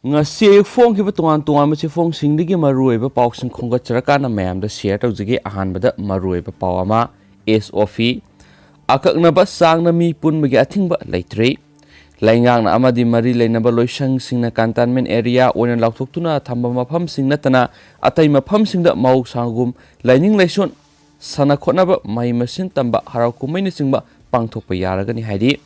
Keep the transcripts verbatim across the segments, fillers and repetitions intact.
ꯉꯁꯤ ꯑꯌꯨꯛ ꯐꯣꯡꯈꯤꯕ ꯇꯣꯉꯥꯟ ꯇꯣꯉꯥꯟꯕ ꯆꯦꯐꯣꯡꯁꯤꯡꯗꯒꯤ ꯃꯔꯨꯑꯣꯏꯕ ꯄꯥꯎꯁꯤꯡ ꯈꯣꯝꯒꯠꯆꯔꯀꯥꯟꯗ ꯃꯌꯥꯝꯗ ꯁꯤꯌꯔ ꯇꯧꯖꯒꯦ꯫ ꯑꯍꯥꯟꯕꯗ ꯃꯔꯨꯑꯣꯏꯕ ꯄꯥꯎ ꯑꯃ, ꯑꯦꯁ ꯑꯣ ꯄꯤ꯫ ꯑꯀꯛꯅꯕ ꯆꯥꯡꯅ ꯃꯤ ꯄꯨꯟꯕꯒꯤ ꯑꯊꯤꯡꯕ ꯂꯩꯇ꯭ꯔꯤ꯫ ꯂꯩꯉꯥꯛꯅ ꯑꯃꯗꯤ ꯃꯔꯤ ꯂꯩꯅꯕ ꯂꯣꯏꯁꯪꯁꯤꯡꯅ ꯀꯟꯇꯦꯟꯃꯦꯟ ꯑꯦꯔꯤꯌꯥ ꯑꯣꯏꯅ ꯂꯥꯎꯊꯣꯛꯇꯨꯅ ꯊꯝꯕ ꯃꯐꯝꯁꯤꯡ ꯅꯠꯇꯅ ꯑꯇꯩ ꯃꯐꯝꯁꯤꯡꯗ ꯃꯍꯧꯁꯥꯒꯨꯝ ꯂꯥꯏꯅꯤꯡ ꯂꯥꯏꯁꯣꯟ, ꯁꯥꯟꯅ ꯈꯣꯠꯅꯕ, ꯃꯍꯩ ꯃꯁꯤꯡ ꯇꯝꯕ, ꯍꯔꯥꯎ ꯀꯨꯝꯍꯩꯅꯆꯤꯡꯕ ꯄꯥꯡꯊꯣꯛꯄ ꯌꯥꯔꯒꯅꯤ ꯍꯥꯏꯔꯤ꯫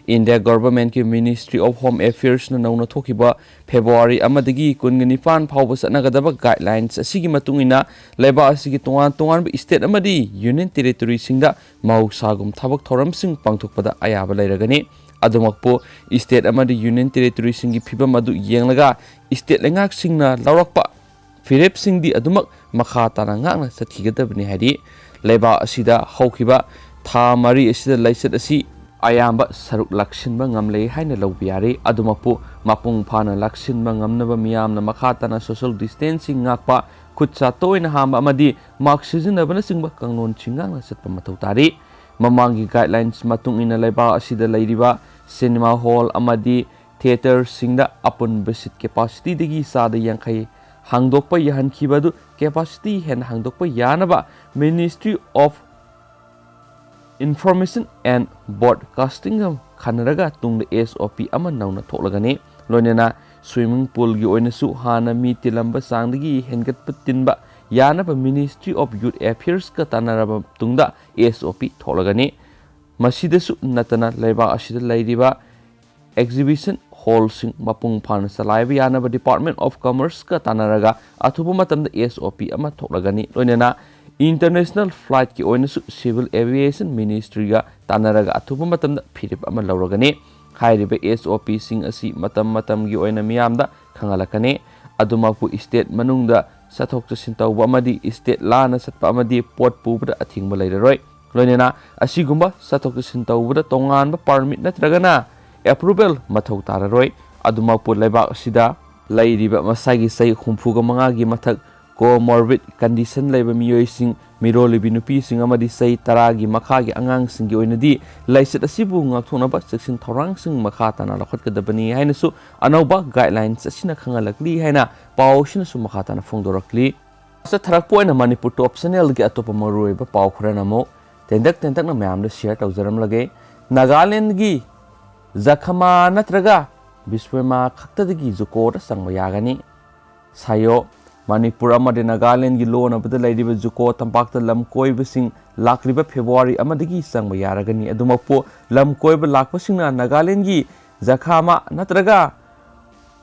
ꯏꯟꯗꯤꯌꯥ ꯒꯣꯚꯔꯟꯃꯦꯟꯠꯀꯤ Ministry of Home Affairsꯅ ꯅꯧꯅ ꯊꯣꯛꯈꯤꯕ ꯐꯦꯕ꯭ꯔꯨꯋꯥꯔꯤ ꯑꯃꯗꯒꯤ ꯀꯨꯟꯒ ꯅꯤꯄꯥꯟ ꯐꯥꯎꯕ ꯆꯠꯅꯒꯗꯕ ꯒꯥꯏꯗꯂꯥꯏꯟꯁ ꯑꯁꯤꯒꯤ ꯃꯇꯨꯡ ꯏꯟꯅ ꯂꯩꯕꯥꯛ ꯑꯁꯤꯒꯤ ꯇꯣꯉꯥꯟ ꯇꯣꯉꯥꯟꯕ ꯁ꯭ꯇꯦꯠ ꯑꯃꯗꯤ ꯌꯨꯅꯤꯌꯟ ꯇꯦꯔꯤꯇꯣꯔꯤꯁꯤꯡꯗ ꯃꯍꯧꯁꯥꯒꯨꯝ ꯊꯕꯛ ꯊꯧꯔꯝꯁꯤꯡ ꯄꯥꯡꯊꯣꯛꯄꯗ ꯑꯌꯥꯕ ꯂꯩꯔꯒꯅꯤ꯫ ꯑꯗꯨꯃꯛꯄꯨ ꯁ꯭ꯇꯦꯠ ꯑꯃꯗꯤ ꯌꯨꯅꯤꯌꯟ ꯇꯦꯔꯤꯇꯣꯔꯤꯁꯤꯡꯒꯤ ꯐꯤꯕꯝ ꯑꯗꯨ ꯌꯦꯡꯂꯒ ꯁ꯭ꯇꯦꯠ ꯂꯩꯉꯥꯛꯁꯤꯡꯅ ꯂꯧꯔꯛꯄ ꯐꯤꯔꯦꯞꯁꯤꯡꯗꯤ ꯑꯗꯨꯃꯛ ꯃꯈꯥ ꯇꯥꯅ ꯉꯥꯛꯅ ꯆꯠꯈꯤꯒꯗꯕꯅꯤ ꯍꯥꯏꯔꯤ꯫ ꯂꯩꯕꯥꯛ ꯑꯁꯤꯗ ꯍꯧꯈꯤꯕ ꯊꯥ ꯃꯔꯤ ꯑꯁꯤꯗ ꯂꯥꯏꯆꯠ ꯑꯁꯤ ꯑꯌꯥꯝꯕ ꯁꯔꯨꯛ ꯂꯥꯛꯁꯤꯟꯕ ꯉꯝꯂꯦ ꯍꯥꯏꯅ ꯂꯧꯕ ꯌꯥꯔꯦ꯫ ꯑꯗꯨꯃꯛꯄꯨ ꯃꯄꯨꯡ ꯐꯥꯅ ꯂꯥꯛꯁꯤꯟꯕ ꯉꯝꯅꯕ ꯃꯤꯌꯥꯝꯅ ꯃꯈꯥ ꯇꯥꯅ social distancing ꯉꯥꯛꯄ, ꯈꯨꯠ ꯁꯥ ꯇꯣꯏꯅ ꯍꯥꯝꯕ ꯑꯃꯗꯤ mask ꯁꯤꯖꯤꯟꯅꯕꯅꯆꯤꯡꯕ ꯀꯥꯡꯂꯣꯟꯁꯤꯡ ꯉꯥꯛꯅ ꯆꯠꯄ ꯃꯊꯧ ꯇꯥꯔꯤ꯫ ꯃꯃꯥꯡꯒꯤ guidelines ꯃꯇꯨꯡ ꯏꯟꯅ ꯂꯩꯕꯥꯛ ꯑꯁꯤꯗ ꯂꯩꯔꯤꯕ cinema hall ꯑꯃꯗꯤ theatreꯁꯤꯡꯗ ꯑꯄꯨꯟꯕ seat capacityꯗꯒꯤ ꯆꯥꯗ ꯌꯥꯡꯈꯩ ꯍꯥꯡꯗꯣꯛꯄ ꯌꯥꯍꯟꯈꯤꯕ ꯑꯗꯨ capacity ꯍꯦꯟꯅ ꯍꯥꯡꯗꯣꯛꯄ ꯌꯥꯅꯕ Ministry of Information and Broadcastingꯒ ꯈꯟꯅꯔꯒ ꯇꯨꯡꯗ ꯑꯦꯁ ꯑꯣ ꯄꯤ ꯑꯃ ꯅꯧꯅ ꯊꯣꯛꯂꯒꯅꯤ꯫ ꯂꯣꯏꯅꯅ swimming poolꯒꯤ ꯑꯣꯏꯅꯁꯨ ꯍꯥꯟꯅ ꯃꯤ ꯇꯤꯜꯂꯝꯕ ꯆꯥꯡꯗꯒꯤ ꯍꯦꯟꯒꯠꯄ ꯇꯤꯟꯕ ꯌꯥꯅꯕ Ministry of Youth Affairsꯀ ꯇꯥꯟꯅꯔꯕ ꯃꯇꯨꯡꯗ ꯑꯦꯁ ꯑꯣ ꯄꯤ ꯊꯣꯛꯂꯒꯅꯤ꯫ ꯃꯁꯤꯗꯁꯨ ꯅꯠꯇꯅ ꯂꯩꯕꯥꯛ ꯑꯁꯤꯗ ꯂꯩꯔꯤꯕ exhibition hallꯁꯤꯡ ꯃꯄꯨꯡ ꯐꯥꯅ ꯆꯂꯥꯏꯕ ꯌꯥꯅꯕ Department of Commerceꯀ ꯇꯥꯟꯅꯔꯒ ꯑꯊꯨꯕ ꯃꯇꯝꯗ ꯑꯦꯁ ꯑꯣ ꯄꯤ ꯑꯃ ꯊꯣꯛꯂꯒꯅꯤ꯫ ꯂꯣꯏꯅꯅ international flightꯀꯤ ꯑꯣꯏꯅꯁꯨ Civil Aviation Ministryꯒ ꯇꯥꯟꯅꯔꯒ ꯑꯊꯨꯕ ꯃꯇꯝꯗ ꯐꯤꯔꯦꯞ ꯑꯃ ꯂꯧꯔꯒꯅꯤ꯫ ꯍꯥꯏꯔꯤꯕ ꯑꯦꯁ ꯑꯣ ꯄꯤꯁꯤꯡ ꯑꯁꯤ ꯃꯇꯝ ꯃꯇꯝꯒꯤ ꯑꯣꯏꯅ ꯃꯤꯌꯥꯝꯗ ꯈꯪꯍꯜꯂꯛꯀꯅꯤ꯫ ꯑꯗꯨꯃꯛꯄꯨ state ꯃꯅꯨꯡꯗ ꯆꯠꯊꯣꯛ ꯆꯠꯁꯤꯟ ꯇꯧꯕ ꯑꯃꯗꯤ state ꯂꯥꯟꯅ ꯆꯠꯄ ꯑꯃꯗꯤ ꯄꯣꯠ ꯄꯨꯕꯗ ꯑꯊꯤꯡꯕ ꯂꯩꯔꯔꯣꯏ꯫ ꯂꯣꯏꯅꯅ ꯑꯁꯤꯒꯨꯝꯕ ꯆꯠꯊꯣꯛ ꯆꯠꯁꯤꯟ ꯇꯧꯕꯗ ꯇꯣꯉꯥꯟꯕ permit ꯅꯠꯇ꯭ꯔꯒꯅ approval ꯃꯊꯧ ꯇꯥꯔꯔꯣꯏ꯫ ꯑꯗꯨꯃꯛꯄꯨ ꯂꯩꯕꯥꯛ ꯑꯁꯤꯗ ꯂꯩꯔꯤꯕ ꯃꯁꯥꯒꯤ ꯆꯍꯤ ꯍꯨꯝꯐꯨꯒ ꯃꯉꯥꯒꯤ ꯃꯊꯛ Comorbid condition ꯂꯩꯕ ꯃꯤꯑꯣꯏꯁꯤꯡ, ꯃꯤꯔꯣꯜꯂꯤꯕꯤ ꯅꯨꯄꯤꯁꯤꯡ ꯑꯃꯗꯤ ꯆꯍꯤ ꯇꯔꯥꯒꯤ ꯃꯈꯥꯒꯤ ꯑꯉꯥꯡꯁꯤꯡꯒꯤ ꯑꯣꯏꯅꯗꯤ ꯂꯥꯏꯆꯠ ꯑꯁꯤꯕꯨ ꯉꯥꯛꯊꯣꯛꯅꯕ ꯆꯦꯛꯁꯤꯟ ꯊꯧꯔꯥꯡꯁꯤꯡ ꯃꯈꯥ ꯇꯥꯅ ꯂꯧꯈꯠꯀꯗꯕꯅꯤ ꯍꯥꯏꯅꯁꯨ ꯑꯅꯧꯕ guidelines ꯑꯁꯤꯅ ꯈꯪꯍꯜꯂꯛꯂꯤ ꯍꯥꯏꯅ ꯄꯥꯎ ꯑꯁꯤꯅꯁꯨ ꯃꯈꯥ ꯇꯥꯅ ꯐꯣꯡꯗꯣꯔꯛꯂꯤ꯫ ꯆꯠꯊꯔꯛꯄ ꯑꯣꯏꯅ ꯃꯅꯤꯄꯨꯔ Top Channelꯒꯤ ꯑꯇꯣꯞꯄ ꯃꯔꯨꯑꯣꯏꯕ ꯄꯥꯎ ꯈꯔꯅ ꯑꯃꯨꯛ ꯇꯦꯟꯇꯛ ꯇꯦꯟꯇꯛꯅ ꯃꯌꯥꯝꯗ share ꯇꯧꯖꯔꯝꯂꯒꯦ꯫ ꯅꯥꯒꯥꯂꯦꯟꯗꯒꯤ ꯖꯈꯃꯥ ꯅꯠꯇ꯭ꯔꯒ ꯕꯤꯁ꯭ꯋꯦꯃꯥ ꯈꯛꯇꯗꯒꯤ ꯖꯨꯀꯣꯗ ꯆꯪꯕ ꯌꯥꯒꯅꯤ꯫ ꯁꯥꯏꯌꯣ, ꯃꯅꯤꯄꯨꯔ ꯑꯃꯗꯤ ꯅꯥꯒꯥꯂꯦꯟꯗꯒꯤ ꯂꯣꯟꯅꯕꯗ ꯂꯩꯔꯤꯕ ꯖꯨꯀꯣ ꯇꯝꯄꯥꯛꯇ ꯂꯝ ꯀꯣꯏꯕꯁꯤꯡ ꯂꯥꯛꯂꯤꯕ ꯐꯦꯕ꯭ꯔꯨꯋꯥꯔꯤ ꯑꯃꯗꯒꯤ ꯆꯪꯕ ꯌꯥꯔꯒꯅꯤ꯫ ꯑꯗꯨꯃꯛꯄꯨ ꯂꯝ ꯀꯣꯏꯕ ꯂꯥꯛꯄꯁꯤꯡꯅ ꯅꯥꯒꯥꯂꯦꯟꯗꯒꯤ ꯖꯈꯥꯃꯥ ꯅꯠꯇ꯭ꯔꯒ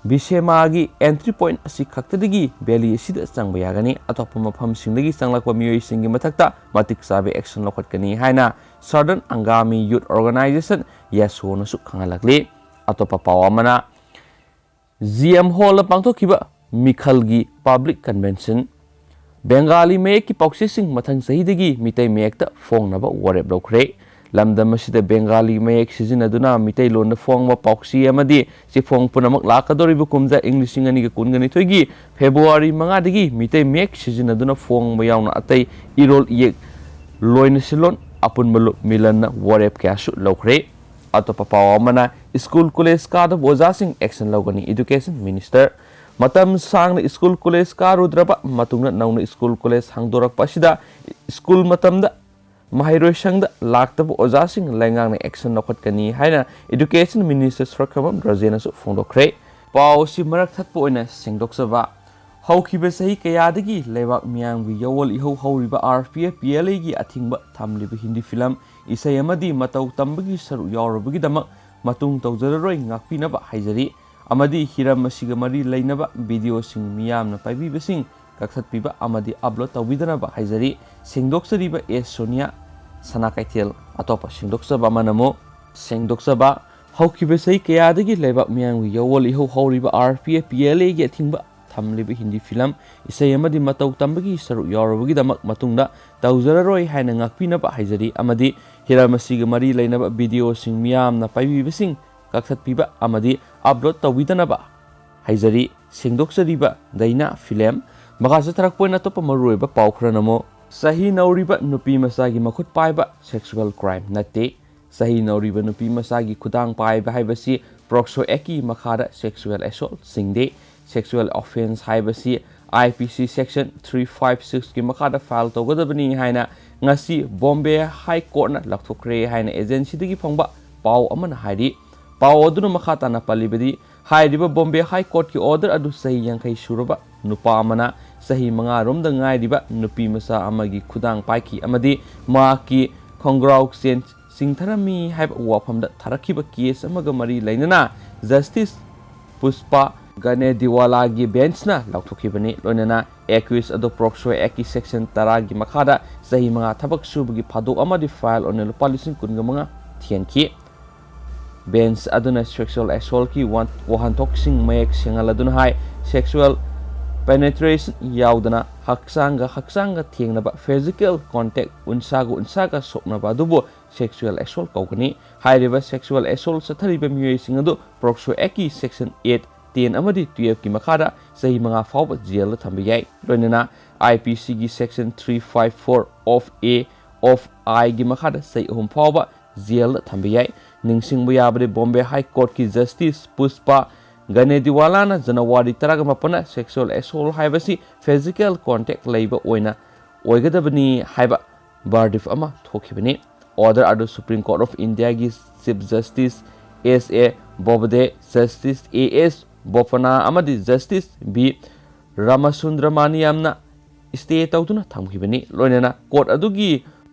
ꯕꯤꯁꯦꯃꯥꯒꯤ entry point ꯑꯁꯤ ꯈꯛꯇꯗꯒꯤ valley ꯑꯁꯤꯗ ꯆꯪꯕ ꯌꯥꯒꯅꯤ꯫ ꯑꯇꯣꯞꯄ ꯃꯐꯝꯁꯤꯡꯗꯒꯤ ꯆꯪꯂꯛꯄ ꯃꯤꯑꯣꯏꯁꯤꯡꯒꯤ ꯃꯊꯛꯇ ꯃꯇꯤꯛ ꯆꯥꯕ action ꯂꯧꯈꯠꯀꯅꯤ ꯍꯥꯏꯅ Southern Angami Youth Organization, ꯌꯥꯁꯣꯅꯁꯨ ꯈꯪꯍꯜꯂꯛꯂꯤ꯫ ꯑꯇꯣꯞꯄ ꯄꯥꯎ ꯑꯃꯅ, ꯖꯤ ꯑꯦꯝ ꯍꯣꯜꯗ ꯄꯥꯡꯊꯣꯛꯈꯤꯕ ꯃꯤꯈꯜꯒꯤ public convention꯫ ꯕꯦꯡꯒꯥꯂꯤ ꯃꯌꯦꯛꯀꯤ ꯄꯥꯎꯆꯦꯁꯤꯡ ꯃꯊꯪ ꯆꯍꯤꯗꯒꯤ ꯃꯤꯇꯩ ꯃꯌꯦꯛꯇ ꯐꯣꯡꯅꯕ ꯋꯥꯔꯦꯞ ꯂꯧꯈ꯭ꯔꯦ꯫ ꯂꯝꯗꯝ ꯑꯁꯤꯗ ꯕꯦꯡꯒꯥꯂꯤ ꯃꯌꯦꯛ ꯁꯤꯖꯤꯟꯅꯗꯨꯅ ꯃꯤꯇꯩꯂꯣꯟꯗ ꯐꯣꯡꯕ ꯄꯥꯎꯆꯦ ꯑꯃꯗꯤ ꯆꯦꯐꯣꯡ ꯄꯨꯝꯅꯃꯛ ꯂꯥꯛꯀꯗꯧꯔꯤꯕ ꯀꯨꯝꯖꯥ ꯏꯪ ꯂꯤꯁꯤꯡ ꯑꯅꯤꯒ ꯀꯨꯟꯒ ꯅꯤꯊꯣꯏꯒꯤ ꯐꯦꯕ꯭ꯔꯨꯋꯥꯔꯤ ꯃꯉꯥꯗꯒꯤ ꯃꯤꯇꯩ ꯃꯌꯦꯛ ꯁꯤꯖꯤꯟꯅꯗꯨꯅ ꯐꯣꯡꯕ ꯌꯥꯎꯅ ꯑꯇꯩ ꯏꯔꯣꯜ ꯏꯌꯦꯛ, ꯂꯣꯏꯅ ꯁꯤꯜꯂꯣꯟ, ꯑꯄꯨꯟꯕ ꯂꯨꯞ ꯃꯤꯂꯟꯅ ꯋꯥꯔꯦꯞ ꯀꯌꯥꯁꯨ ꯂꯧꯈ꯭ꯔꯦ꯫ ꯑꯇꯣꯞꯄ ꯄꯥꯎ ꯑꯃꯅ, ꯁ꯭ꯀꯨꯜ ꯀꯣꯂꯦꯖ ꯀꯥꯗꯕ ꯑꯣꯖꯥꯁꯤꯡ action ꯂꯧꯒꯅꯤ Education Minister꯫ ꯃꯇꯝ ꯁꯥꯡꯅ ꯁ꯭ꯀꯨꯜ ꯀꯣꯂꯦꯖ ꯀꯥꯔꯨꯗ꯭ꯔꯕ ꯃꯇꯨꯡꯗ ꯅꯧꯅ ꯁ꯭ꯀꯨꯜ ꯀꯣꯂꯦꯖ ꯍꯥꯡꯗꯣꯔꯛꯄ ꯑꯁꯤꯗ ꯁ꯭ꯀꯨꯜ ꯃꯇꯝꯗ ꯃꯍꯩꯔꯣꯏꯁꯪꯗ ꯂꯥꯛꯇꯕ ꯑꯣꯖꯥꯁꯤꯡ ꯂꯩꯉꯥꯛꯅ action ꯂꯧꯈꯠꯀꯅꯤ ꯍꯥꯏꯅ Education Minister ꯁꯣꯔꯠꯈꯝꯕꯝ ꯔꯥꯖꯦꯟꯅꯁꯨ ꯐꯣꯡꯗꯣꯛꯈ꯭ꯔꯦ꯫ ꯄꯥꯎ ꯑꯁꯤ ꯃꯔꯛ ꯊꯠꯄ ꯑꯣꯏꯅ ꯁꯦꯡꯗꯣꯛꯆꯕ꯫ ꯍꯧꯈꯤꯕ ꯆꯍꯤ ꯀꯌꯥꯗꯒꯤ ꯂꯩꯕꯥꯛ ꯃꯤꯌꯥꯝꯒꯤ ꯌꯣꯜ ꯏꯍꯧ ꯍꯧꯔꯤꯕ R P F P L Aꯒꯤ ꯑꯊꯤꯡꯕ ꯊꯝꯂꯤꯕ ꯍꯤꯟꯗꯤ ꯐꯤꯂꯝ, ꯏꯁꯩ ꯑꯃꯗꯤ ꯃꯇꯧ ꯇꯝꯕꯒꯤ ꯁꯔꯨꯛ ꯌꯥꯎꯔꯨꯕꯒꯤꯗꯃꯛ ꯃꯇꯨꯡ ꯇꯧꯖꯔꯔꯣꯏ, ꯉꯥꯛꯄꯤꯅꯕ ꯍꯥꯏꯖꯔꯤ꯫ ꯑꯃꯗꯤ ꯍꯤꯔꯝ ꯑꯁꯤꯒ ꯃꯔꯤ ꯂꯩꯅꯕ videoꯁꯤꯡ ꯃꯤꯌꯥꯝꯅ ꯄꯥꯏꯕꯤꯕꯁꯤꯡ ꯀꯛꯊꯠꯄꯤꯕ ꯑꯃꯗꯤ upload ꯇꯧꯕꯤꯗꯅꯕ ꯍꯥꯏꯖꯔꯤ꯫ ꯁꯦꯡꯗꯣꯛꯆꯔꯤꯕ ꯑꯦꯁ ꯁꯣꯅꯤꯌꯥ ꯁꯅꯥ ꯀꯩꯊꯦꯜ꯫ ꯑꯇꯣꯞꯄ ꯁꯦꯡꯗꯣꯛꯆꯕ ꯑꯃꯅ ꯑꯃꯨꯛ ꯁꯦꯡꯗꯣꯛꯆꯕ꯫ ꯍꯧꯈꯤꯕ ꯆꯍꯤ ꯀꯌꯥꯗꯒꯤ ꯂꯩꯕꯥꯛ ꯃꯤꯌꯥꯝꯒꯤ ꯌꯣꯜ ꯏꯍꯧ ꯍꯧꯔꯤꯕ R P F P L Aꯒꯤ ꯑꯊꯤꯡꯕ ꯊꯝꯂꯤꯕ ꯍꯤꯟꯗꯤ ꯐꯤꯂꯝ, ꯏꯁꯩ ꯑꯃꯗꯤ ꯃꯇꯧ ꯇꯝꯕꯒꯤ ꯁꯔꯨꯛ ꯌꯥꯎꯔꯨꯕꯒꯤꯗꯃꯛ ꯃꯇꯨꯡꯗ ꯇꯧꯖꯔꯔꯣꯏ ꯍꯥꯏꯅ ꯉꯥꯛꯄꯤꯅꯕ ꯍꯥꯏꯖꯔꯤ꯫ ꯑꯃꯗꯤ ꯍꯤꯔꯝ ꯑꯁꯤꯒ ꯃꯔꯤ ꯂꯩꯅꯕ videoꯁꯤꯡ ꯃꯤꯌꯥꯝꯅ ꯄꯥꯏꯕꯤꯕꯁꯤꯡ ꯀꯛꯊꯠꯄꯤꯕ ꯑꯃꯗꯤ upload ꯇꯧꯕꯤꯗꯅꯕ ꯍꯥꯏꯖꯔꯤ꯫ ꯁꯦꯡꯗꯣꯛꯆꯔꯤꯕ ꯗꯥꯏꯅꯥ ꯐꯤꯂꯝ꯫ ꯃꯈꯥ ꯆꯠꯊꯔꯛꯄ ꯑꯣꯏꯅ ꯑꯇꯣꯞꯄ ꯃꯔꯨꯑꯣꯏꯕ ꯄꯥꯎ ꯈꯔꯅ ꯑꯃꯨꯛ, ꯆꯍꯤ ꯅꯧꯔꯤꯕ ꯅꯨꯄꯤ ꯃꯆꯥꯒꯤ ꯃꯈꯨꯠ ꯄꯥꯏꯕ sexual crime ꯅꯠꯇꯦ꯫ ꯆꯍꯤ ꯅꯧꯔꯤꯕ ꯅꯨꯄꯤ ꯃꯆꯥꯒꯤ ꯈꯨꯗꯥꯡ ꯄꯥꯏꯕ ꯍꯥꯏꯕꯁꯤ POCSO Act ꯀꯤ ꯃꯈꯥꯗ sexual assault ꯆꯤꯡꯗꯦ꯫ Sexual offence ꯍꯥꯏꯕꯁꯤ IPC section three five six ꯀꯤ ꯃꯈꯥꯗ file ꯇꯧꯒꯗꯕꯅꯤ ꯍꯥꯏꯅ ꯉꯁꯤ Bombay High Court ꯅ ꯂꯥꯎꯊꯣꯛꯈ꯭ꯔꯦ ꯍꯥꯏꯅ agency ꯗꯒꯤ ꯐꯪꯕ ꯄꯥꯎ ꯑꯃꯅ ꯍꯥꯏꯔꯤ꯫ ꯄꯥꯎ ꯑꯗꯨꯅ ꯃꯈꯥ ꯇꯥꯅ ꯄꯜꯂꯤꯕꯗꯤ, ꯍꯥꯏꯔꯤꯕ Bombay High Court ꯀꯤ order ꯑꯗꯨ ꯆꯍꯤ ꯌꯥꯡꯈꯩ ꯁꯨꯔꯕ ꯅꯨꯄꯥ ꯑꯃꯅ ꯆꯍꯤ ꯃꯉꯥ ꯔꯣꯝꯗ ꯉꯥꯏꯔꯤꯕ ꯅꯨꯄꯤ ꯃꯆꯥ ꯑꯃꯒꯤ ꯈꯨꯗꯥꯡ ꯄꯥꯏꯈꯤ ꯑꯃꯗꯤ ꯃꯍꯥꯛꯀꯤ ꯈꯣꯡꯒ꯭ꯔꯥꯎ ꯆꯦꯟ ꯆꯤꯡꯊꯔꯝꯃꯤ ꯍꯥꯏꯕ ꯋꯥꯐꯝꯗ ꯊꯥꯔꯛꯈꯤꯕ case ꯑꯃꯒ ꯃꯔꯤ ꯂꯩꯅꯅ Justice ꯄꯨꯁꯄꯥ ꯒꯅꯦꯗꯤꯋꯥꯂꯥꯒꯤ bench ꯅ ꯂꯥꯎꯊꯣꯛꯈꯤꯕꯅꯤ꯫ ꯂꯣꯏꯅꯅ accused ꯑꯗꯨ POCSO Act ꯀꯤ section ꯇꯔꯥꯒꯤ ꯃꯈꯥꯗ ꯆꯍꯤ ꯃꯉꯥ ꯊꯕꯛ ꯁꯨꯕꯒꯤ ꯐꯥꯗꯣꯛ ꯑꯃꯗꯤ fine ꯑꯣꯏꯅ ꯂꯨꯄꯥ ꯂꯤꯁꯤꯡ ꯀꯨꯟꯒ ꯃꯉꯥ ꯊꯤꯍꯟꯈꯤ꯫ Bench ꯑꯗꯨꯅ sexual assault ꯀꯤ ꯋꯥꯟ-, ꯋꯥꯍꯟꯊꯣꯛꯁꯤꯡ ꯃꯌꯦꯛ ꯁꯦꯡꯍꯜꯂꯗꯨꯅ ꯍꯥꯏ, sexual penetration ꯌꯥꯎꯗꯅ ꯍꯛꯆꯥꯡꯒ ꯍꯛꯆꯥꯡꯒ ꯊꯦꯡꯅꯕ, physical contact, ꯎꯟꯁꯥꯒ ꯎꯟꯁꯥꯒ ꯁꯣꯛꯅꯕ ꯑꯗꯨꯕꯨ sexual assault ꯀꯧꯒꯅꯤ꯫ ꯍꯥꯏꯔꯤꯕ sexual assault ꯆꯠꯊꯔꯤꯕ ꯃꯤꯑꯣꯏꯁꯤꯡ ꯑꯗꯨ POCSO Act ꯀꯤ section eight, ten ꯑꯃꯗꯤ twelve ꯀꯤ ꯃꯈꯥꯗ ꯆꯍꯤ ꯃꯉꯥ ꯐꯥꯎꯕ jail ꯗ ꯊꯝꯕ ꯌꯥꯏ꯫ ꯂꯣꯏꯅꯅ IPC ꯒꯤ section three five four of A of I ꯒꯤ ꯃꯈꯥꯗ ꯆꯍꯤ ꯑꯍꯨꯝ ꯐꯥꯎꯕ jail ꯗ ꯊꯝꯕ ꯌꯥꯏ꯫ ꯅꯤꯡꯁꯤꯡꯕ ꯌꯥꯕꯗꯤ, Bombay High Court ꯀꯤ Justice ꯄꯨꯁꯄꯥ ꯒꯅꯦꯗꯤꯋꯥꯂꯥꯅ January ꯇꯔꯥꯃꯥꯄꯟꯗ sexual assault ꯍꯥꯏꯕꯁꯤ physical contact ꯂꯩꯕ ꯑꯣꯏꯅ ꯑꯣꯏꯒꯗꯕꯅꯤ ꯍꯥꯏꯕ verdict ꯑꯃ ꯊꯣꯛꯈꯤꯕꯅꯤ꯫ Order ꯑꯗꯨ Supreme Court of India ꯒꯤ Chief Justice S A Bobde, Justice A S Bopanna ꯑꯃꯗꯤ Justice V Ramasundramaniamꯅ stay ꯇꯧꯗꯨꯅ ꯊꯝꯈꯤꯕꯅꯤ꯫ ꯂꯣꯏꯅꯅ court ꯑꯗꯨꯒꯤ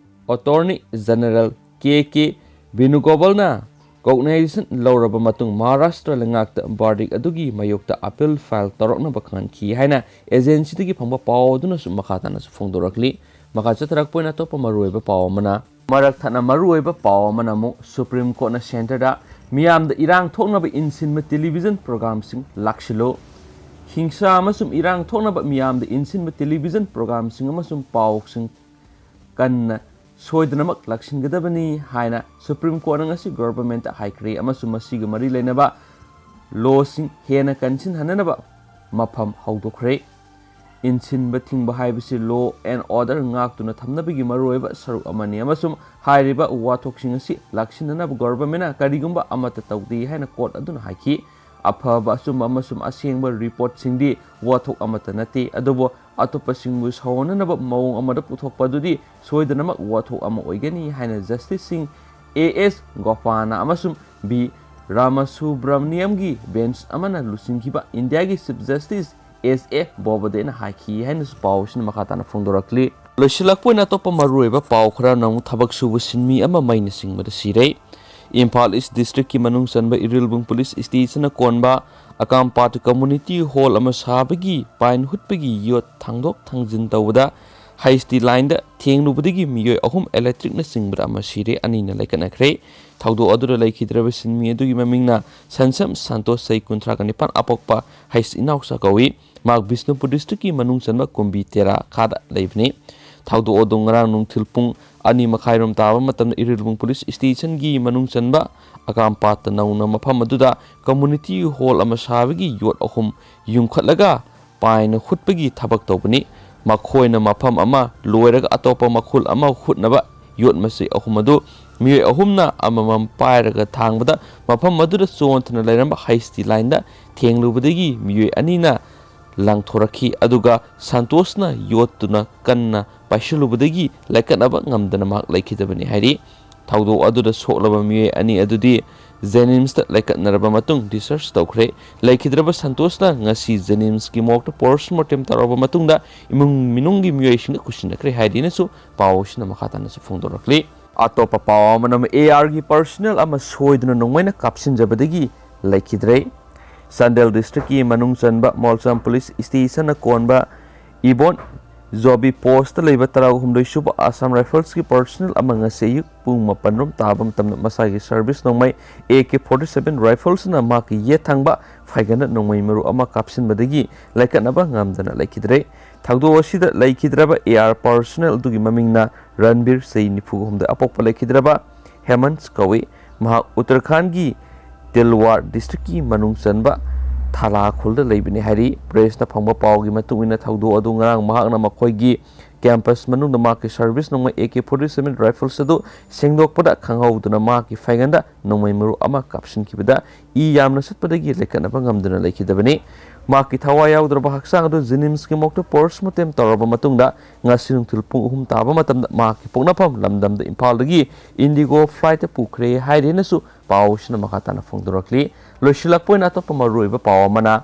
Attorney General K K Venugopalꯅ cognizance ꯂꯧꯔꯕ ꯃꯇꯨꯡ Maharashtra ꯂꯩꯉꯥꯛꯇ verdict ꯑꯗꯨꯒꯤ ꯃꯥꯌꯣꯛꯇ appeal file ꯇꯧꯔꯛꯅꯕ ꯈꯪꯍꯟꯈꯤ ꯍꯥꯏꯅ agency ꯗꯒꯤ ꯐꯪꯕ ꯄꯥꯎ ꯑꯗꯨꯅꯁꯨ ꯃꯈꯥ ꯇꯥꯅꯁꯨ ꯐꯣꯡꯗꯣꯔꯛꯂꯤ꯫ ꯃꯈꯥ ꯆꯠꯊꯔꯛꯄ ꯑꯣꯏꯅ ꯑꯇꯣꯞꯄ ꯃꯔꯨꯑꯣꯏꯕ ꯄꯥꯎ ꯑꯃꯅ, ꯃꯔꯛ ꯊꯠꯅ ꯃꯔꯨꯑꯣꯏꯕ ꯄꯥꯎ ꯑꯃꯅ ꯑꯃꯨꯛ Supreme Court ꯅ centre ꯗ ꯃꯤꯌꯥꯝꯗ ꯏꯔꯥꯡ ꯊꯣꯛꯅꯕ ꯏꯟꯁꯤꯟꯕ television program ꯁꯤꯡ ꯂꯥꯛꯁꯤꯜꯂꯨ, ꯍꯤꯡꯁꯥ ꯑꯃꯁꯨꯡ ꯏꯔꯥꯡ ꯊꯣꯛꯅꯕ ꯃꯤꯌꯥꯝꯗ ꯏꯟꯁꯤꯟꯕ television program ꯁꯤꯡ ꯑꯃꯁꯨꯡ ꯄꯥꯎꯁꯤꯡ ꯀꯟꯅ ꯁꯣꯏꯗꯅꯃꯛ ꯂꯥꯛꯁꯤꯟꯒꯗꯕꯅꯤ ꯍꯥꯏꯅ Supreme Court ꯅ ꯉꯁꯤ government ꯇ ꯍꯥꯏꯈ꯭ꯔꯦ ꯑꯃꯁꯨꯡ ꯃꯁꯤꯒ ꯃꯔꯤ ꯂꯩꯅꯕ law ꯁꯤꯡ ꯍꯦꯟꯅ ꯀꯟꯁꯤꯟꯍꯟꯅꯅꯕ ꯃꯐꯝ ꯍꯧꯗꯣꯛꯈ꯭ꯔꯦ꯫ ꯏꯟꯁꯤꯟꯕ ꯊꯤꯡꯕ ꯍꯥꯏꯕꯁꯤ law and order ꯉꯥꯛꯇꯨꯅ ꯊꯝꯅꯕꯒꯤ ꯃꯔꯨꯑꯣꯏꯕ ꯁꯔꯨꯛ ꯑꯃꯅꯤ ꯑꯃꯁꯨꯡ ꯍꯥꯏꯔꯤꯕ ꯋꯥꯊꯣꯛꯁꯤꯡ ꯑꯁꯤ ꯂꯥꯛꯁꯤꯟꯅꯅꯕ ꯒꯣꯚꯔꯟꯃꯦꯟꯠꯅ ꯀꯔꯤꯒꯨꯝꯕ ꯑꯃꯠꯇ ꯇꯧꯗꯦ ꯍꯥꯏꯅ ꯀꯣꯔꯠ ꯑꯗꯨꯅ ꯍꯥꯏꯈꯤ꯫ ꯑꯐꯕ, ꯑꯆꯨꯝꯕ ꯑꯃꯁꯨꯡ ꯑꯁꯦꯡꯕ ꯔꯤꯄꯣꯔꯠꯁꯤꯡꯗꯤ ꯋꯥꯊꯣꯛ ꯑꯃꯠꯇ ꯅꯠꯇꯦ, ꯑꯗꯨꯕꯨ ꯑꯇꯣꯞꯄꯁꯤꯡꯕꯨ ꯁꯥꯎꯍꯟꯅꯅꯕ ꯃꯑꯣꯡ ꯑꯃꯗ ꯄꯨꯊꯣꯛꯄ ꯑꯗꯨꯗꯤ ꯁꯣꯏꯗꯅꯃꯛ ꯋꯥꯊꯣꯛ ꯑꯃ ꯑꯣꯏꯒꯅꯤ ꯍꯥꯏꯅ ꯖꯁꯇꯤꯁꯁꯤꯡ ꯑꯦ ꯑꯦꯁ ꯒꯣꯄꯥꯅ ꯑꯃꯁꯨꯡ ꯕꯤ ꯔꯥꯃꯁꯨꯕ꯭ꯔꯃꯅꯤꯌꯝꯒꯤ ꯕꯦꯟꯆ ꯑꯃꯅ ꯂꯨꯆꯤꯡꯈꯤꯕ ꯏꯟꯗꯤꯌꯥꯒꯤ ꯆꯤꯐ ꯖꯁꯇꯤꯁ ꯑꯦꯁ ꯑꯦ ꯕꯣꯕꯗꯦꯅ ꯍꯥꯏꯈꯤ ꯍꯥꯏꯅꯁꯨ ꯄꯥꯎ ꯑꯁꯤꯅ ꯃꯈꯥ ꯇꯥꯅ ꯐꯣꯡꯗꯣꯔꯛꯂꯤ꯫ ꯂꯣꯏꯁꯤꯜꯂꯛꯄ ꯑꯣꯏꯅ ꯑꯇꯣꯞꯄ ꯃꯔꯨꯑꯣꯏꯕ ꯄꯥꯎ ꯈꯔꯅ ꯑꯃꯨꯛ ꯊꯕꯛ ꯁꯨꯕ ꯁꯤꯟꯃꯤ ꯑꯃ ꯃꯩꯅ ꯆꯤꯡꯕꯗ ꯁꯤꯔꯦ꯫ ꯏꯝꯐꯥꯜ ꯏꯁ ꯗꯤꯁꯇ꯭ꯔꯤꯛꯀꯤ ꯃꯅꯨꯡ ꯆꯟꯕ ꯏꯔꯤꯜꯕꯨꯡ ꯄꯨꯂꯤꯁ ꯁ꯭ꯇꯦꯁꯟꯅ ꯀꯣꯟꯕ ꯑꯀꯥꯝꯄꯥꯠ ꯀꯝꯃꯨꯅꯤꯇꯤ ꯍꯣꯜ ꯑꯃ ꯁꯥꯕꯒꯤ ꯄꯥꯏꯟ ꯍꯨꯠꯄꯒꯤ ꯌꯣꯠ ꯊꯥꯡꯗꯣꯛ ꯊꯥꯡꯖꯤꯟ ꯇꯧꯕꯗ ꯍꯩꯁ ꯇꯤ ꯂꯥꯏꯟꯗ ꯊꯦꯡꯂꯨꯕꯗꯒꯤ ꯃꯤꯑꯣꯏ ꯑꯍꯨꯝ ꯏꯂꯦꯛꯇ꯭ꯔꯤꯛꯅ ꯆꯤꯡꯕꯗ ꯑꯃ ꯁꯤꯔꯦ, ꯑꯅꯤꯅ ꯂꯩꯀꯠꯅꯈ꯭ꯔꯦ꯫ ꯊꯧꯗꯣꯛ ꯑꯗꯨꯗ ꯂꯩꯈꯤꯗ꯭ꯔꯕ ꯁꯤꯟꯃꯤ ꯑꯗꯨꯒꯤ ꯃꯃꯤꯡꯅ ꯁꯟꯁꯝ ꯁꯟꯇꯣꯁ, ꯆꯍꯤ ꯀꯨꯟꯊ꯭ꯔꯥꯒ ꯅꯤꯄꯥꯟ, ꯑꯄꯣꯛꯄ ꯍꯩꯁ ꯏꯅꯥꯎꯆꯥ ꯀꯧꯏ꯫ ꯃꯍꯥꯛ ꯕꯤꯁꯅꯨꯄꯨꯔ ꯗꯤꯁꯇ꯭ꯔꯤꯛꯀꯤ ꯃꯅꯨꯡ ꯆꯟꯕ ꯀꯨꯝꯕꯤ ꯇꯦꯔꯥ ꯈꯥꯗ ꯂꯩꯕꯅꯤ꯫ ꯊꯧꯗꯣꯛ ꯑꯗꯨ ꯉꯔꯥꯡ ꯅꯨꯡꯊꯤꯜ ꯄꯨꯡ ꯑꯅꯤ ꯃꯈꯥꯏꯔꯣꯝ ꯇꯥꯕ ꯃꯇꯝꯗ ꯏꯔꯤꯜꯕꯨꯡ ꯄꯨꯂꯤꯁ ꯁ꯭ꯇꯦꯁꯟꯒꯤ ꯃꯅꯨꯡ ꯆꯟꯕ ꯑꯀꯥꯝꯄꯥꯠꯇ ꯅꯧꯅ ꯃꯐꯝ ꯑꯗꯨꯗ ꯀꯝꯃꯨꯅꯤꯇꯤ ꯍꯣꯜ ꯑꯃ ꯁꯥꯕꯒꯤ ꯌꯣꯠ ꯑꯍꯨꯝ ꯌꯨꯡꯈꯠꯂꯒ ꯄꯥꯏꯅ ꯍꯨꯠꯄꯒꯤ ꯊꯕꯛ ꯇꯧꯕꯅꯤ꯫ ꯃꯈꯣꯏꯅ ꯃꯐꯝ ꯑꯃ ꯂꯣꯏꯔꯒ ꯑꯇꯣꯞꯄ ꯃꯈꯨꯜ ꯑꯃ ꯍꯨꯠꯅꯕ ꯌꯣꯠ ꯃꯆꯩ ꯑꯍꯨꯝ ꯑꯗꯨ ꯃꯤꯑꯣꯏ ꯑꯍꯨꯝꯅ ꯑꯃꯃꯝ ꯄꯥꯏꯔꯒ ꯊꯥꯡꯕꯗ ꯃꯐꯝ ꯑꯗꯨꯗ ꯆꯣꯟꯊꯅ ꯂꯩꯔꯝꯕ ꯍꯩꯁ ꯇꯤ ꯂꯥꯏꯟꯗ ꯊꯦꯡꯂꯨꯕꯗꯒꯤ ꯃꯤꯑꯣꯏ ꯑꯅꯤꯅ ꯂꯪꯊꯣꯔꯛꯈꯤ, ꯑꯗꯨꯒ ꯁꯟꯇꯣꯁꯅ ꯌꯣꯠꯇꯨꯅ ꯀꯟꯅ ꯄꯥꯏꯁꯤꯜꯂꯨꯕꯗꯒꯤ ꯂꯥꯏꯀꯠꯅꯕ ꯉꯝꯗꯅ ꯃꯍꯥꯛ ꯂꯩꯈꯤꯗꯕꯅꯤ ꯍꯥꯏꯔꯤ꯫ ꯊꯧꯗꯣꯛ ꯑꯗꯨꯗ ꯁꯣꯛꯂꯕ ꯃꯤꯑꯣꯏ ꯑꯅꯤ ꯑꯗꯨꯗꯤ ꯖꯦꯅꯤꯝꯁꯇ ꯂꯥꯏꯀꯠꯅꯔꯕ ꯃꯇꯨꯡ ꯗꯤꯁꯆꯥꯔꯖ ꯇꯧꯈ꯭ꯔꯦ꯫ ꯂꯩꯈꯤꯗ꯭ꯔꯕ ꯁꯟꯇꯣꯁꯅ ꯉꯁꯤ ꯖꯦꯅꯤꯝꯁꯀꯤ ꯃꯣꯔꯒꯇ ꯄꯣꯁꯃꯣꯔꯇꯦꯝ ꯇꯧꯔꯕ ꯃꯇꯨꯡꯗ ꯏꯃꯨꯡ ꯃꯅꯨꯡꯒꯤ ꯃꯤꯑꯣꯏꯁꯤꯡꯗ ꯀꯨꯠꯁꯤꯟꯅꯈ꯭ꯔꯦ ꯍꯥꯏꯗꯨꯅꯁꯨ ꯄꯥꯎ ꯑꯁꯤꯅ ꯃꯈꯥ ꯇꯥꯅꯁꯨ ꯐꯣꯡꯗꯣꯔꯛꯂꯤ꯫ ꯑꯇꯣꯞꯄ ꯄꯥꯎ ꯑꯃꯅ ꯑꯦ ꯑꯥꯔꯒꯤ ꯄꯔꯁꯣꯅꯦꯜ ꯑꯃ ꯁꯣꯏꯗꯨꯅ ꯅꯣꯡꯃꯩꯅ ꯀꯥꯞꯁꯤꯟꯖꯕꯗꯒꯤ ꯂꯩꯈꯤꯗ꯭ꯔꯦ꯫ ꯆꯥꯟꯗꯦꯜ ꯗꯤꯁꯇ꯭ꯔꯤꯛꯀꯤ ꯃꯅꯨꯡ ꯆꯟꯕ ꯃꯣꯜꯆꯥꯝ ꯄꯨꯂꯤꯁ ꯁ꯭ꯇꯦꯁꯟꯅ ꯀꯣꯟꯕ ꯏꯕꯣꯟ ꯖꯣꯕꯤ ꯄꯣꯁꯇ ꯂꯩꯕ ꯇꯔꯥꯍꯨꯝꯗꯣꯏ ꯁꯨꯕ ꯑꯁꯥꯝ ꯔꯥꯏꯐꯜꯁꯀꯤ ꯄꯔꯁꯣꯅꯦꯜ ꯑꯃ ꯉꯁꯤ ꯑꯌꯨꯛ ꯄꯨꯡ ꯃꯥꯄꯟ ꯔꯣꯝ ꯇꯥꯕ ꯃꯇꯝꯗ ꯃꯁꯥꯒꯤ ꯁꯔꯚꯤꯁ ꯅꯣꯡꯃꯩ ꯑꯦ ꯀꯦ ꯐꯣꯔꯇꯤ ꯁꯚꯦꯟ ꯔꯥꯏꯐꯜꯁꯅ ꯃꯍꯥꯛꯀꯤ ꯌꯦꯠ ꯊꯪꯕ ꯐꯥꯏꯒꯟꯗ ꯅꯣꯡꯃꯩ ꯃꯔꯨ ꯑꯃ ꯀꯥꯞꯁꯤꯟꯕꯗꯒꯤ ꯂꯥꯏꯀꯠꯅꯕ ꯉꯝꯗꯅ ꯂꯩꯈꯤꯗ꯭ꯔꯦ꯫ ꯊꯧꯗꯣꯛ ꯑꯁꯤꯗ ꯂꯩꯈꯤꯗ꯭ꯔꯕ ꯑꯦ ꯑꯥꯔ ꯄꯔꯁꯣꯅꯦꯜ ꯑꯗꯨꯒꯤ ꯃꯃꯤꯡꯅ ꯔꯟꯕꯤꯔ, ꯆꯍꯤ ꯅꯤꯐꯨ ꯍꯨꯝꯗꯣꯏ, ꯑꯄꯣꯛꯄ ꯂꯩꯈꯤꯗ꯭ꯔꯕ ꯍꯦꯃꯟꯁ ꯀꯧꯏ꯫ ꯃꯍꯥꯛ ꯎꯠꯇꯔꯈꯥꯟꯒꯤ ꯇꯤꯜꯋꯥꯔ ꯗꯤꯁꯇ꯭ꯔꯤꯛꯀꯤ ꯃꯅꯨꯡ ꯆꯟꯕ ꯊꯥꯂꯥ ꯈꯨꯜꯗ ꯂꯩꯕꯅꯤ ꯍꯥꯏꯔꯤ꯫ ꯄ꯭ꯔꯦꯁꯅ ꯐꯪꯕ ꯄꯥꯎꯒꯤ ꯃꯇꯨꯡ ꯏꯟꯅ, ꯊꯧꯗꯣꯛ ꯑꯗꯨ ꯉꯔꯥꯡ ꯃꯍꯥꯛꯅ ꯃꯈꯣꯏꯒꯤ ꯀꯦꯝꯄꯁ ꯃꯅꯨꯡꯗ ꯃꯍꯥꯛꯀꯤ ꯁꯔꯚꯤꯁ ꯅꯣꯡꯃꯩ A K forty seven rifles ꯑꯗꯨ ꯁꯦꯡꯗꯣꯛꯄꯗ ꯈꯪꯍꯧꯗꯅ ꯃꯍꯥꯛꯀꯤ ꯐꯥꯏꯒꯟꯗ ꯅꯣꯡꯃꯩ ꯃꯔꯨ ꯑꯃ ꯀꯥꯞꯁꯤꯟꯈꯤꯕꯗ ꯏ ꯌꯥꯝꯅ ꯆꯠꯄꯗꯒꯤ ꯂꯦꯡꯈꯠꯅꯕ ꯉꯝꯗꯅ ꯂꯩꯈꯤꯗꯕꯅꯤ꯫ ꯃꯍꯥꯛꯀꯤ ꯊꯋꯥꯏ ꯌꯥꯎꯗ꯭ꯔꯕ ꯍꯛꯆꯥꯡ ꯑꯗꯨ ꯖꯦꯅꯤꯝꯁꯀꯤ ꯃꯣꯔꯒꯇ ꯄꯣꯁꯃꯣꯔꯇꯦꯝ ꯇꯧꯔꯕ ꯃꯇꯨꯡꯗ ꯉꯁꯤ ꯅꯨꯡꯊꯤꯜ ꯄꯨꯡ ꯑꯍꯨꯝ ꯇꯥꯕ ꯃꯇꯝꯗ ꯃꯍꯥꯛꯀꯤ ꯄꯣꯛꯅꯐꯝ ꯂꯝꯗꯝꯗ ꯏꯝꯐꯥꯜꯗꯒꯤ ꯏꯟꯗꯤꯒꯣ ꯐ꯭ꯂꯥꯏꯠꯇ ꯄꯨꯈ꯭ꯔꯦ ꯍꯥꯏꯔꯤ ꯍꯥꯏꯅꯁꯨ ꯄꯥꯎꯁꯤꯅ ꯃꯈꯥ ꯇꯥꯅ ꯐꯣꯡꯗꯣꯔꯛꯂꯤ꯫ ꯂꯣꯏꯁꯤꯜꯂꯛꯄ ꯑꯣꯏꯅ ꯑꯇꯣꯞꯄ ꯃꯔꯨꯑꯣꯏꯕ ꯄꯥꯎ ꯑꯃꯅ,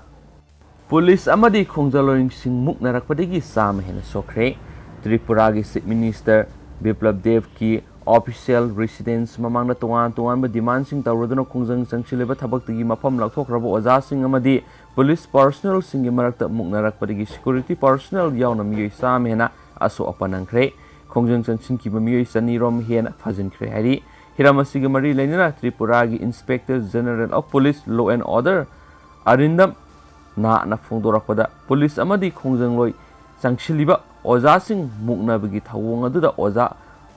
ꯄꯨꯂꯤꯁ ꯑꯃꯗꯤ ꯈꯣꯡꯖꯪꯂꯣꯏꯁꯤꯡ ꯃꯨꯛꯅꯔꯛꯄꯗꯒꯤ ꯆꯥꯝꯃ ꯍꯦꯟꯅ ꯁꯣꯛꯈ꯭ꯔꯦ꯫ ꯇ꯭ꯔꯤꯄꯨꯔꯥꯒꯤ ꯆꯤꯐ ꯃꯤꯅꯤꯁꯇꯔ ꯕꯤꯄ꯭ꯂꯕ ꯗꯦꯕꯀꯤ ꯑꯣꯐꯤꯁꯤꯌꯦꯜ ꯔꯤꯁꯤꯗꯦꯟꯁ ꯃꯃꯥꯡꯗ ꯇꯣꯉꯥꯟ ꯇꯣꯉꯥꯟꯕ ꯗꯤꯃꯥꯟꯁꯤꯡ ꯇꯧꯔꯗꯨꯅ ꯈꯣꯡꯖꯪ ꯆꯪꯁꯤꯜꯂꯤꯕ ꯊꯕꯛꯇꯒꯤ ꯃꯐꯝ ꯂꯧꯊꯣꯛꯈ꯭ꯔꯕ ꯑꯣꯖꯥꯁꯤꯡ ꯑꯃꯗꯤ ꯄꯨꯂꯤꯁ ꯄꯥꯔꯁꯣꯅꯦꯜꯁꯤꯡꯒꯤ ꯃꯔꯛꯇ ꯃꯨꯛꯅꯔꯛꯄꯗꯒꯤ ꯁꯦꯀ꯭ꯌꯨꯔꯤꯇꯤ ꯄꯥꯔꯁꯣꯅꯦꯜ ꯌꯥꯎꯅ ꯃꯤꯑꯣꯏ ꯆꯥꯝꯃ ꯍꯦꯟꯅ ꯑꯁꯣꯛ ꯑꯄꯟ ꯅꯪꯈ꯭ꯔꯦ꯫ ꯈꯣꯡꯖꯪ ꯆꯪꯁꯤꯟꯈꯤꯕ ꯃꯤꯑꯣꯏ ꯆꯅꯤꯔꯣꯝ ꯍꯦꯟꯅ ꯐꯥꯖꯤꯟꯈ꯭ꯔꯦ ꯍꯥꯏꯔꯤ꯫ ꯍꯤꯔꯝ ꯑꯁꯤꯒ ꯃꯔꯤ ꯂꯩꯅꯅ ꯇ꯭ꯔꯤꯄꯨꯔꯥꯒꯤ inspector general of police, law and order Arindam ꯅꯥꯠꯅ ꯐꯣꯡꯗꯣꯔꯛꯄꯗ, ꯄꯨꯂꯤꯁ ꯑꯃꯗꯤ ꯈꯣꯡꯖꯪꯂꯣꯏ ꯆꯪꯁꯤꯜꯂꯤꯕ ꯑꯣꯖꯥꯁꯤꯡ ꯃꯨꯛꯅꯕꯒꯤ ꯊꯧꯑꯣꯡ ꯑꯗꯨꯗ ꯑꯣꯖꯥ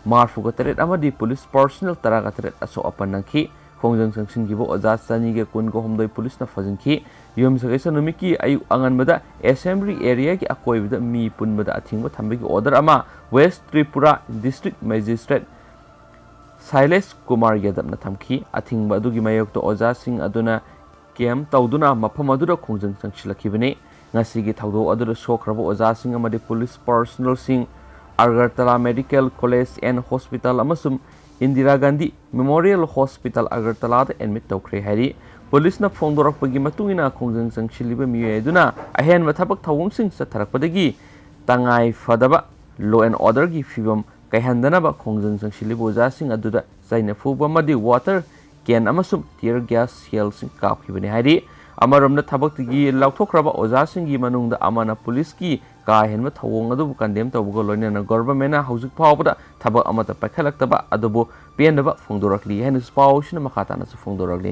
ꯃꯔꯐꯨꯒ ꯇꯔꯦꯠ ꯑꯃꯗꯤ ꯄꯨꯂꯤꯁ ꯄꯥꯔꯁꯣꯅꯦꯜ ꯇꯔꯥꯒ ꯇꯔꯦꯠ ꯑꯁꯣꯛ ꯑꯄꯟ ꯅꯪꯈꯤ꯫ ꯈꯣꯡꯖꯪ ꯆꯪꯁꯤꯟꯈꯤꯕ ꯑꯣꯖꯥ ꯆꯅꯤꯒ ꯀꯨꯟꯒ ꯍꯨꯝꯗꯣꯏ ꯄꯨꯂꯤꯁꯅ ꯐꯥꯖꯤꯟꯈꯤ꯫ ꯌꯨꯝꯁꯀꯩꯁ ꯅꯨꯃꯤꯠꯀꯤ ꯑꯌꯨꯛ ꯑꯉꯟꯕꯗ ꯑꯦꯁꯦꯝꯕ꯭ꯂꯤ ꯑꯦꯔꯤꯌꯥꯒꯤ ꯑꯀꯣꯏꯕꯗ ꯃꯤ ꯄꯨꯟꯕꯗ ꯑꯊꯤꯡꯕ ꯊꯝꯕꯒꯤ ꯑꯣꯔꯗꯔ ꯑꯃ West Tripura district magistrate Shailesh Kumar ꯌꯥꯗꯕꯅ ꯊꯝꯈꯤ꯫ ꯑꯊꯤꯡꯕ ꯑꯗꯨꯒꯤ ꯃꯥꯌꯣꯛꯇ ꯑꯣꯖꯥꯁꯤꯡ ꯑꯗꯨꯅ ꯀꯦꯝ ꯇꯧꯗꯨꯅ ꯃꯐꯝ ꯑꯗꯨꯗ ꯈꯣꯡꯖꯪ ꯆꯪꯁꯤꯜꯂꯛꯈꯤꯕꯅꯤ꯫ ꯉꯁꯤꯒꯤ ꯊꯧꯗꯣꯛ ꯑꯗꯨꯗ ꯁꯣꯛꯈ꯭ꯔꯕ ꯑꯣꯖꯥꯁꯤꯡ ꯑꯃꯗꯤ ꯄꯨꯂꯤꯁ ꯄꯥꯔꯁꯣꯅꯦꯜꯁꯤꯡ Agartala medical college and hospital ꯑꯃꯁꯨꯡ ꯏꯟꯗꯤꯔꯥ ꯒꯥꯟꯙꯤ ꯃꯦꯃꯣꯔꯤꯌꯦꯜ ꯍꯣꯁꯄꯤꯇꯥꯜ ꯑꯒꯔꯇꯂꯥꯗ ꯑꯦꯗꯃꯤꯠ ꯇꯧꯈ꯭ꯔꯦ ꯍꯥꯏꯔꯤ꯫ ꯄꯨꯂꯤꯁꯅ ꯐꯣꯡꯗꯣꯔꯛꯄꯒꯤ ꯃꯇꯨꯡ ꯏꯟꯅ, ꯈꯣꯡꯖꯪ ꯆꯪꯁꯤꯜꯂꯤꯕ ꯃꯤꯑꯣꯏ ꯑꯗꯨꯅ ꯑꯍꯦꯟꯕ ꯊꯕꯛ ꯊꯧꯑꯣꯡꯁꯤꯡ ꯆꯠꯊꯔꯛꯄꯗꯒꯤ ꯇꯉꯥꯏ ꯐꯗꯕ ꯂꯣ ꯑꯦꯟ ꯑꯣꯔꯗꯔꯒꯤ ꯐꯤꯕꯝ ꯀꯥꯏꯍꯟꯗꯅꯕ ꯈꯣꯡꯖꯪ ꯆꯪꯁꯤꯜꯂꯤꯕ ꯑꯣꯖꯥꯁꯤꯡ ꯑꯗꯨꯗ ꯆꯩꯅ ꯐꯨꯕ ꯑꯃꯗꯤ ꯋꯥꯇꯔ ꯀꯦꯟ ꯑꯃꯁꯨꯡ ꯇꯤꯌꯔ ꯒ꯭ꯌꯥꯁ ꯁꯦꯜꯁꯤꯡ ꯀꯥꯞꯈꯤꯕꯅꯤ ꯍꯥꯏꯔꯤ꯫ ꯑꯃꯔꯣꯝꯗ, ꯊꯕꯛꯇꯒꯤ ꯂꯧꯊꯣꯛꯈ꯭ꯔꯕ ꯑꯣꯖꯥꯁꯤꯡꯒꯤ ꯃꯅꯨꯡꯗ ꯑꯃꯅ ꯄꯨꯂꯤꯁꯀꯤ ꯀꯥ ꯍꯦꯟꯕ ꯊꯧꯑꯣꯡ ꯑꯗꯨꯕꯨ ꯀꯟꯗꯦꯝ ꯇꯧꯕꯒ ꯂꯣꯏꯅꯅ ꯒꯣꯚꯔꯟꯃꯦꯟꯠꯅ ꯍꯧꯖꯤꯛ ꯐꯥꯎꯕꯗ ꯊꯕꯛ ꯑꯃꯠꯇ ꯄꯥꯏꯈꯠꯂꯛꯇꯕ ꯑꯗꯨꯕꯨ ꯄꯦꯟꯗꯕ ꯐꯣꯡꯗꯣꯔꯛꯂꯤ ꯍꯥꯏꯅꯁꯨ ꯄꯥꯎꯁꯤꯅ ꯃꯈꯥ ꯇꯥꯅꯁꯨ ꯐꯣꯡꯗꯣꯔꯛꯂꯤ꯫